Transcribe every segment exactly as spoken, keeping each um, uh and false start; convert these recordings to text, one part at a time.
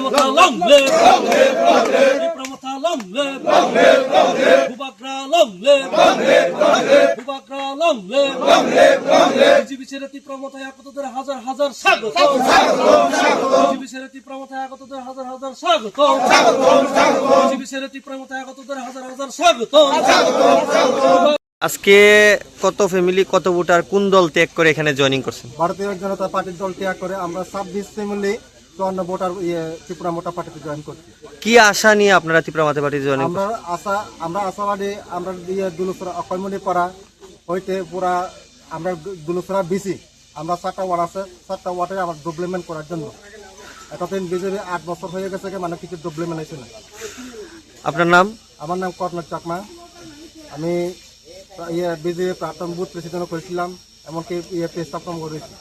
Tipra Motha long live! Tipra Motha long live! Bubagra long live! Bubagra long live! BJP ছেড়ে তীব্র মতায় আগতদের হাজার হাজার স্বাগত। বিজেপি ছেড়ে তীব্র মতায় আগতদের হাজার হাজার স্বাগত। বিজেপি ছেড়ে তীব্র মতায় আগতদের হাজার হাজার স্বাগত। আজকে কত ফ্যামিলি, কত ভোটার কোন দল ত্যাগ করে এখানে জয়েনিং করছেন? ভারতীয় জনতা পার্টির দল ত্যাগ করে আমরা ছাব্বিশ ফ্যামিলি, চুয়ান্ন ভোটার, ইয়ে, ত্রিপুরা মোটা পার্টিতে জয়েন করছি। কি আশা নিয়ে আপনারা ত্রিপুরা মথা পার্টি জয়েনিং করছেন? আমরা আশা, আমরা আশাবাদী, আমরা, ইয়ে, দুলুসরা অক্ষয়মণি পাড়া হইতে পুরা আমরা দুলুসরা বিসি, আমরা সাতটা ওয়ার্ড আছে, সাতটা ওয়ার্ডে আবার ডেভেলপমেন্ট করার জন্য। এতদিন বিজেপি আট বছর হয়ে গেছে, মানে কিছু ডেভেলপমেন্ট হয়েছে না। আপনার নাম? আমার নাম কর্ণক চাকমা। আমি, ইয়ে, বিজেপি প্রাক্তন বুথ প্রেসিডেন্ট করেছিলাম, এমনকি, ইয়ে, পেজ স্থাপন করেছি।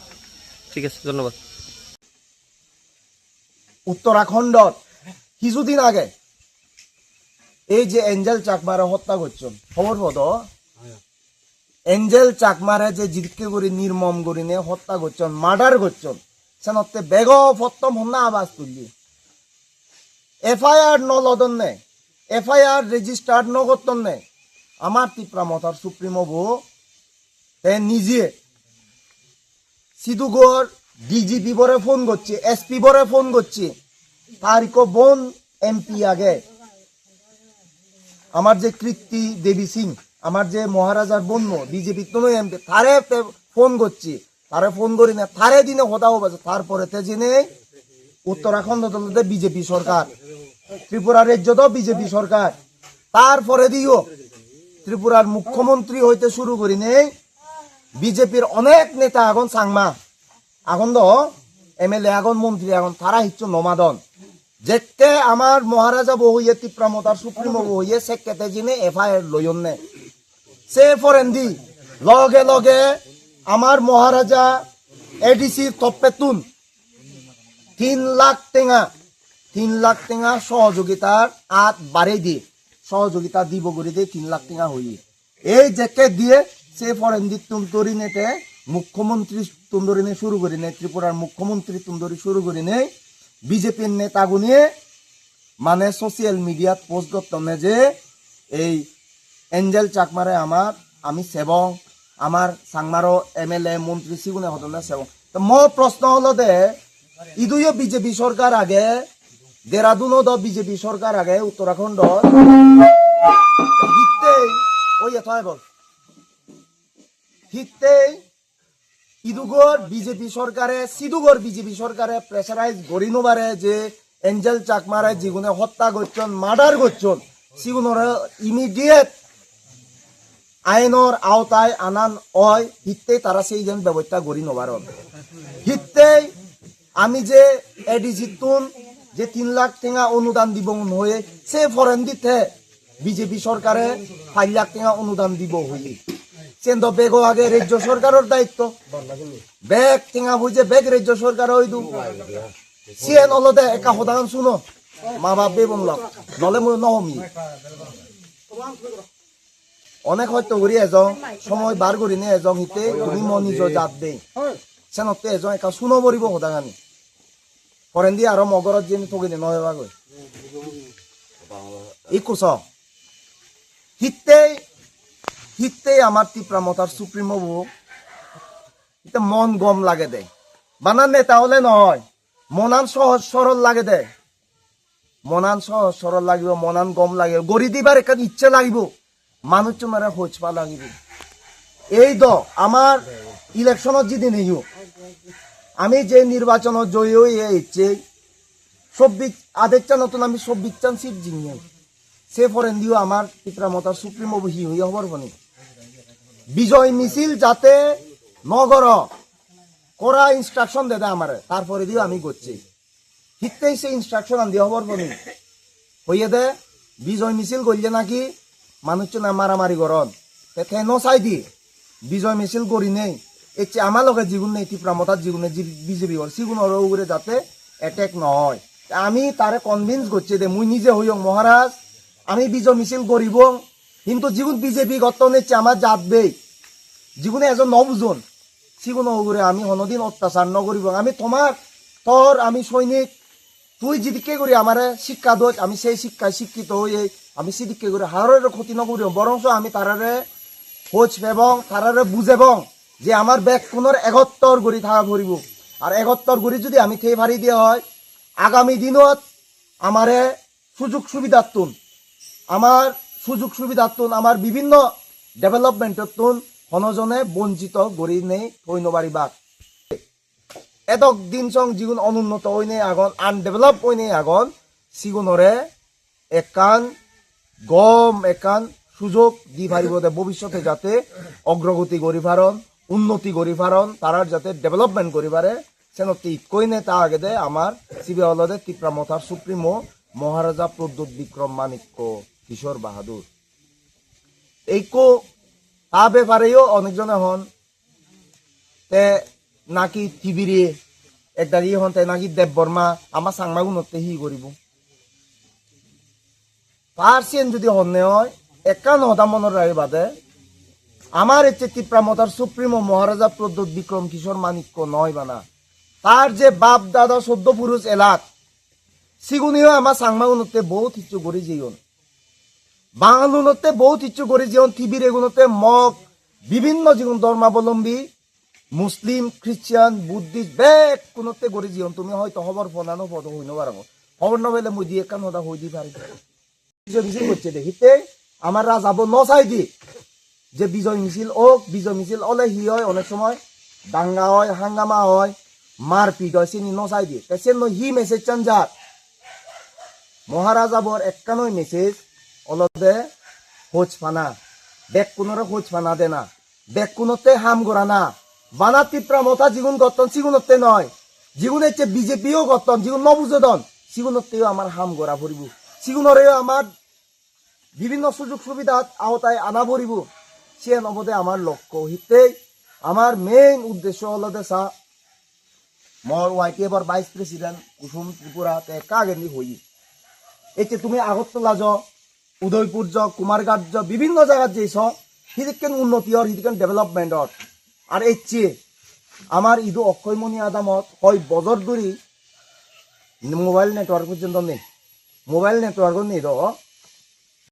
ঠিক আছে, ধন্যবাদ। উত্তরাখণ্ডত কিছুদিন আগে এই যে এঞ্জেল চাকমারে হত্যা করছেন, খবর পদ? এঞ্জেল চাকমারে যে জিতকে করে নির্মম করিনে হত্যা করছেন, মার্ডার করছেন, সেনতে বেগ প্রথম হন্না আওয়াজ তুললি। এফআইআর ন লদন্নে, এফআইআর রেজিস্টার্ড ন করতন্নে, আমার ত্রিপুরা মথার সুপ্রিমো বউ, তে নিজে সিধুগর ডিজিপি বরে ফোন করছে, এসপি বরে ফোন করছে, তার ইকো বোন এমপি আগে, আমার যে কীর্তি দেবী সিং, আমার যে মহারাজার বোন, বিজেপির তো এমপি, তারে তে ফোন করছে, তারে ফোন করি না, তারে দিনে কথা হবে, তারপরে তে জেনে উত্তরাখণ্ড তো বিজেপি সরকার, ত্রিপুরা রাজ্য তো বিজেপি সরকার, তারপরে দিও ত্রিপুরার মুখ্যমন্ত্রী হইতে শুরু করি নেই বিজেপির অনেক নেতা এখন চাংমা, এখন তো এমএলএ, এখন মন্ত্রী, এখন তারা হিচ্ছু নমাদন। যেকে আমার মহারাজা বউ হইয়ে, ত্রিপুরা মথার সুপ্রিমো বউ হইয়ে, সেকেতে জিনে এফআইআর লইয়ন নে। সে ফরেন্দি লগে লগে আমার মহারাজা এডিসি তপ্পেতুন তিন লাখ টেঙা, তিন লাখ টেঙা সহযোগিতার আত বাড়াই দিয়ে, সহযোগিতা দিব করে দিয়ে তিন লাখ টেঙা হইয়ে। এই যেকে দিয়ে সে ফরেন্দির তুন্দরি নেতে মুখ্যমন্ত্রী তুন্দরি নে শুরু করি নে, ত্রিপুরার মুখ্যমন্ত্রী তুন্দরি শুরু করি নে, বিজেপির নেতাগুনিয়ে মানে সোশ্যাল মিডিয়াত পোস্ট করতাম না যে এই এঞ্জেল চাকমারে আমার, আমি সেবং, আমার চাংমারও এমএলএ, মন্ত্রী সিগুনে হতন না সেবং। তো মোর প্রশ্ন হলো দে, ইদুইও বিজেপি সরকার আগে, দেরাদুনও তো বিজেপি সরকার আগে, উত্তরাখণ্ড হিত্তেই, ওই এত বল, হিত্তেই ইদুগর বিজেপি সরকারে, সিদুগর বিজেপি সরকারে প্রেশারাইজ করি নোবারে যে এঞ্জেল চাকমারে যেগুনে হত্যা করছেন, মার্ডার করছেন, সেগুনরে ইমিডিয়েট আইনর আওতায় আনান হয়, হিত্তে তারা সেই জন ব্যবস্থা করি নোবারন। হিত্তে আমি যে এডিসি তুন যে তিন লাখ টেঙা অনুদান দিব হয়ে, সে ফরেন দিতে বিজেপি সরকারে পাঁচ লাখ টেঙা অনুদান দিব হইলি। সেন তো বেগ আগে রাজ্য সরকারের দায়িত্ব। বেগ টেঙা বুঝে বেগ রাজ্য সরকার হইদু। সিএন হলো দে একা হদান শুনো। মা বাপ বেবন লক। নলে মুই নহমি। অনেক হয়তো করি এজন সময় বার করি নে এজন হিতে তুমি মন নিজ জাত দে। সেনতে এজন একা শুনো বরিব হদাগানি। ফরেন্দি আরো মগরত যেন ঠগিনি নয় বাগৈ। ইকুস। হিত্তেই, হিত্তেই আমার ত্রিপুরা মথার সুপ্রিমো বউ। হিতে মন গম লাগে দে। বানান নেতা হলে নয়। মনান সহজ সরল লাগে দে। মনান সহজ সরল লাগিব, মনান গম লাগিব। গড়ি দিবার একটা ইচ্ছে লাগিব। মানুষ তোমার হইচপা লাগিব। এই দ আমার ইলেকশনর যদি নেই আমি যে নির্বাচন জয়ী হয়ে এসছে, চব্বিশ আদেরটা নতুন আমি চব্বিশ চান সিট জিনিয়ে। সে ফরেন দিও আমার ত্রিপুরা মথার সুপ্রিমো বহি হইয়া খবর বনি। বিজয় মিছিল যাতে নগর করা ইনস্ট্রাকশন দেদে আমারে, তারপরে দিও আমি করছি। হিত্তেই সে ইনস্ট্রাকশন আন দিয়ে খবর বনি। হইয়ে দে, বিজয় মিছিল করলে নাকি মানুষ না মারামারি করন। তে তে ন চাই দি, বিজয় মিছিল করি নেই। এসে আমার লগে যেগুন নেই, ত্রিপুরা মথার যেগুন নেই, বিজেপি কর, সেগুন ওর উপরে যাতে অ্যাটাক না হয়। তে আমি তারে কনভিন্স করছি দে, মুই নিজে হইয়ং মহারাজ, আমি বিজয় মিছিল করিব, কিন্তু যেগুন বিজেপি গত নেই, আমার জাত বেই, যেগুন এজন ন বুঝুন, সেগুন ওগুরে আমি হনোদিন অত্যাচার ন করিব। আমি তোমার, তোর আমি সৈনিক, tui jidikke guri amare sikka doj, ami sei sikkai sikkito oyei, ami sidikke guri harore khoti no guribong, borongso ami tarare hoj pebong, tarare bujebong je amar bekkunor egottor guri thaga poribo. Ar egottor guri judi ami thei pari de oi, agami dinot amare sujog subidattun, amar sujog subidattun, amar bibinno developmentottun hono jone bonchito guri nei thoi no paribak. Edok din song jigun onunnoto oinei agon, undevelop oinei agon, sigunore ekkan gom ekkan sujog di paribo de bobissote jate ogrogoti guri paron, unnoti guri paron, tarar jate development guri pare, senotte ikko oinei ta agede amar sibe olode Tipra Mothar Supremo Maharaja Pradyut Bikram Manikya Kishore Bahadur. Ikko ta bepareyo onek jone hon, te naki Tibire, ekdagi hon te naki Debbarma, ama Changmagunotte hi guribo? Tar siyen judi honne oi, ekkan hoda monot ragibade, amar ecche Tipra Mothar Supremo Maharaja Pradyut Bikram Kishore Manikya noi bana. Tar je bap dada soddo purush elak, siguniyo ama Changmagunotte bohut hissu guri jeyon. Bangalunotte bohut hissu guri jeyon, Tibiregunotte, Mog, bibinno jigun dhormabolombi, Muslim, Christian, Buddhist, bekkunotte guri jeyon. Tumi hoito hobor po na no po, hoi no parongor. Hobor no pele mui di ekkan hoda hoi di pari. Bijoy misil gocche de. Hitte amar rajabo no sai de je bijoy misil ok, bijoy misil ole hi oi, onek somoy danga oi, hangama oi, marpit oi, sini no sai de. Te sen no hi message-an jar? Maharajabor ekkanoi message olode hoj pana, bekkunore hoj pana dena, bekkunotte ham gorana. Bana Tipra Motha jigun gotton sigunotte noi, jigun ecche B J P-o gotton, jigun no bujodon, sigunotteo amar ham gora poribo, sigunoreyo amar bibinno sujog subidat aotai ana poribo. Siyen obode amar lokko. Hittei amar main uddesho olode sa, mor Y T F-or Vice President Kusum Tripura te ekka agendi hoye, ecche tumi Agartala jo, Udaipur jo, Kumarghat jo, bibinno jagat jei so, hidikken unnoti or, hidikken development or. Ar ecche amar idu Okkoy Moni adamot hoi bojor dhuri mobile network porjonto nei. Mobile network-o nei do.